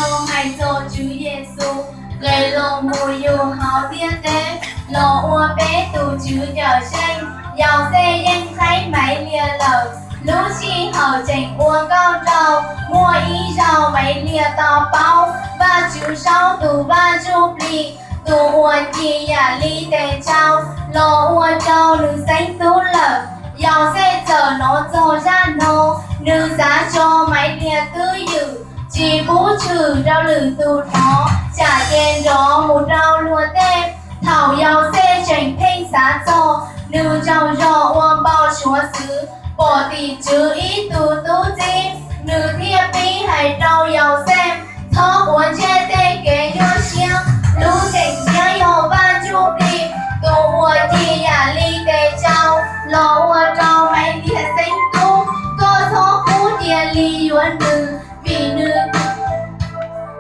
Hais txog Tswv Yexus nqes los mus yug hauv ntiaj teb los ua peb tus Tswv Cawmseej, Yauxej yeej qhaib Maiv Liag lawm. Lub sij hawm tseem ua nkauj nraug, muaj ib zaug Maiv Liag tau paub Vajtswv Saub tus Vaj Ntsuj Plig, tus uas cim yam li tes tsau, los ua rau nws xeeb tub lawm. Yauxej txawm hnov txog zaj no, nws xav tso Maiv Liag twj ywm, tsis pub tshwm rau lwm tus hnov, tsam ces nrov mus rau luag tej. Thaum Yauxej tseem pheej xav txog, nws tsaug zog ua npau suav xwb, pom tim tswv ib tug tub txib, nws thiaj pib hais rau Yauxej, txhob quav ntsej tej kev nyuaj siab. Lub tseem ceeb yog Vaj Ntsuj Plig, tus uas cim yam li tes tsau, los ua rau Maiv Liag xeeb tub. Koj txhob pub cia li yuav nws, vim nws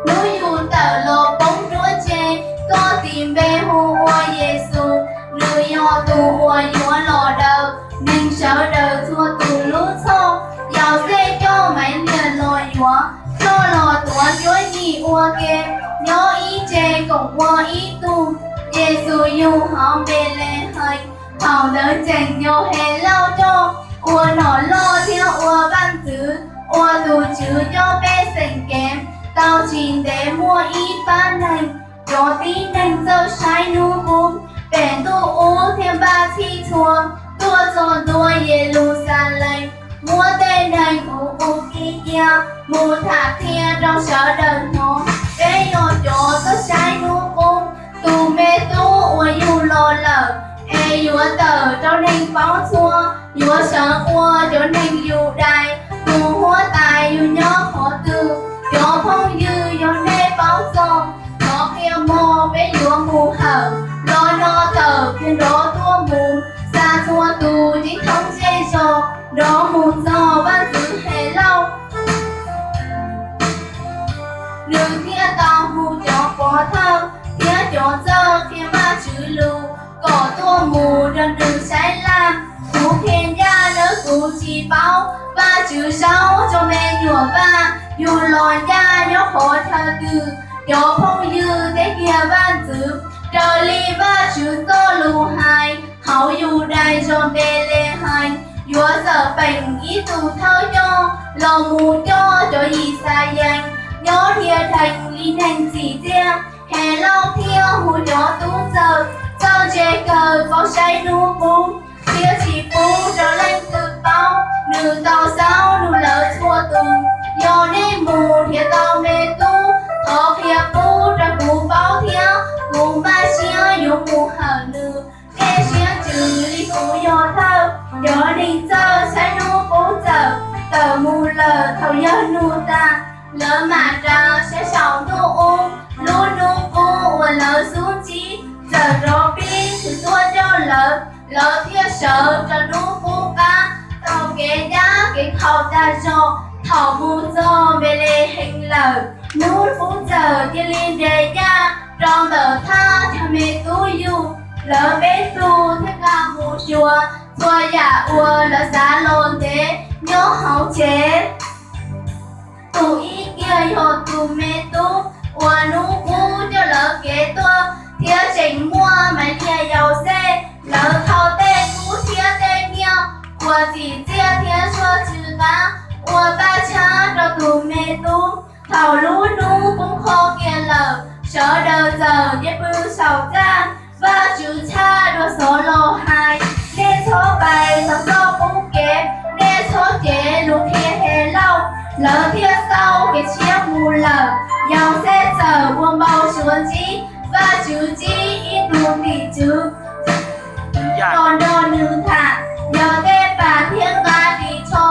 hnub yug tawm los poob nruab ntse. Koj tis npe hu ua Yexus, nws yog tus uas yuav los daws neeg sawv daws txhua tus lub txhoj. Yauxej coj Maiv Liag los yuav, coj los tuav cuab yig ua ke, nyob ib tse koom ua ib tug. Yexus yug hauv Npelehees, thaum ntawd tseem yog Helauj coj, ua nom loj thiab ua vaj ntxwv, ua tus Tswv coj pej xeem kev, tau tsis ntev muaj ib pab neeg, cov tib neeg txawj saib hnub qub pem ntuj ub thiaj npaj txhij txhua tuaj txog ntua Yeluxalees, muab tej neeg uv ua kiv cia mus tham qhia rau sawv daws hnov, peb yog cov txawj saib hnub qub. Tus me tub uas yug los lawm es yuav tawm rau neeg paub txhua, yuav sawv ua cov neeg Yudais tus huab tais yug nyob qhov twg, cov phooj ywg yog nej paub txog, thov qhia mog peb yuav mus hawm. Los no tawm kiag nrov tuaj mus, xa txhua tus ceeb thoob zej zos nrov mus txog vaj ntxwv Helauj. Nws thiaj tau hu cov pov thawj thiab cov txawj qhia Vajtswv lus kom tuaj mus nrog nws saib laj. Kuv qhia ncaj nawb, kuv tsis paub. Vajtswv zaub rau me nyuam Vaj, yug los ncaj nyob qhov chaw twg? Cov phooj ywg teb kiag vaj ntxwv, raws li Vajtswv txoj lus hais, hauv Yudais zos Npelehees yuav txawm peem ib tug thawj coj los mus coj cov Yixalayees nyob dhia dheev li neeg txim txiaj. Helauj thiaj hu cov tub ntxawg txawj ntse kawg paub saib hnub qub, thiab tsis pub rau leej twg paub. Nws tau xaub nug lawv txhua tus, yog nej mus nrhiav tau me tub, thov qhia pub rau kuv paub thiab, kuv npaj siab yuav mus hawm nws. Nej siab ntsws li kuv yog thawj. Cov neeg txawj saib hnub qub txawm tawm mus lawm thaum yawg nug tag, lawv mam ras saib saum ntuj ub. Lub hnub qub uas lawv xub ntsib txawm rov pib tshwm tuaj coj lawv, lawv thiaj sawv rau hnub qub qab, taug kev ncaj kev khaus tas zog. Thaum mus txog Npelehees lawm, hnub qub txawm cia li nres ncaj rau ntawm thaj chaw me tub yug. Lawv peb tug thiaj nqa mus xyuas, txhua yam uas lawv xav los ntev nyob hauv tsev. Tus ib kiag yog tus me tub uas hnub qub coj lawv kev tuaj, thiab tseem muaj Maiv Liag Yauxej. Lawv thau tej kub thiab tej nyiaj uas txim txiaj thiab suav tsw qab ua paj tshab rau tus me tub. Thaum lub hnub poob qho kiag lawm, sawv daws txawm cia pw saum txaj. Vajtswv tshaj dua xov los hais, nej txhob pais txog txoj qub kev, nej txhob cev lus qhia Helauj. Lawv thiaj xauj kev tshiab mus lawm. Yauxej txawm ua npau suav ntsib Vajtswv ntsib ib tug tim tswv los nrog nws tham. Yog tej pam thiab nqa ris tsho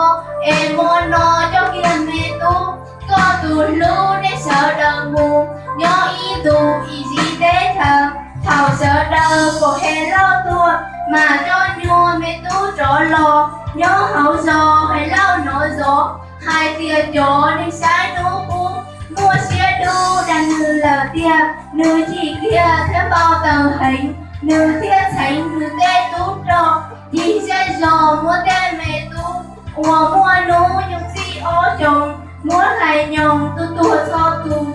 es hmo no coj kiag me tub, koj tus hlub nej sawv daws mus nyob ib ntus Iziv teb chaws. Thaum sawv daws pom Helauj tuaj, mam coj nyuag me tub rov los. Nyob hauv zos Helauj hnov zov hais tias cov neeg saib hnub qub muaj siab dub dag nws lawm tiag. Nws chim kiag thiab npau taws heev, nws thiaj txheev nws tej tub rog, cig zej zos muab tej me tub uas muaj hnub nyoog txij ob xyoos muab hlais nyoos tu tuag txhua tus.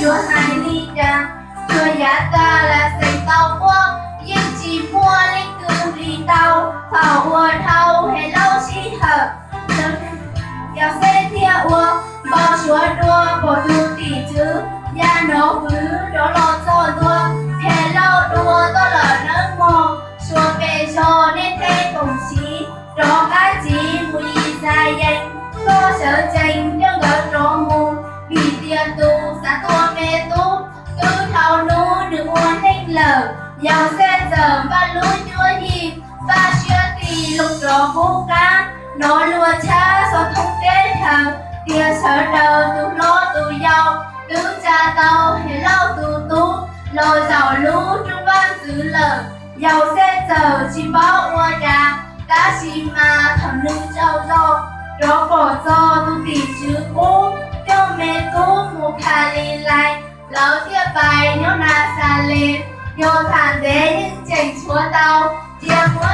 Yuav hais li cas, tsuas yav tag las xees tau quaj, yeej tsis muaj leej twg hli tau. Thaum uas dhau Helauj sij hawm, Yauxej thiaj ua npau suav dua pom tus tim tswv ya hnov hwv rov los txog ntua. Helauj dua tau lawm nawb mog, suav pes zog nej tej koom siv, rov qab tsiv mus Yixalayees, koj sawv tsees coj nkawd rov mus, vim tias tus xav tua me tub twb dhau hnub nws ua neej lawm. Yauxej txawm npaj lub cuab yig, npaj siab tig loo rov qub qab, hnov luag tshab xov thoob teb chaws tias sawv daws tus hlob tus yau twb tsa tau Helauj tus tub los zaum lub rooj vag ntxwv lawm. Yauxej txawm tsis paub ua cas, tab sis mas thaum nws tsaug zog rov pom txog tus tim tswv qub coj me tub mus Kalilais, lawv thiaj pais nyob Naxales. Yog tham ntev yeej tseem tshuav tau, cia muab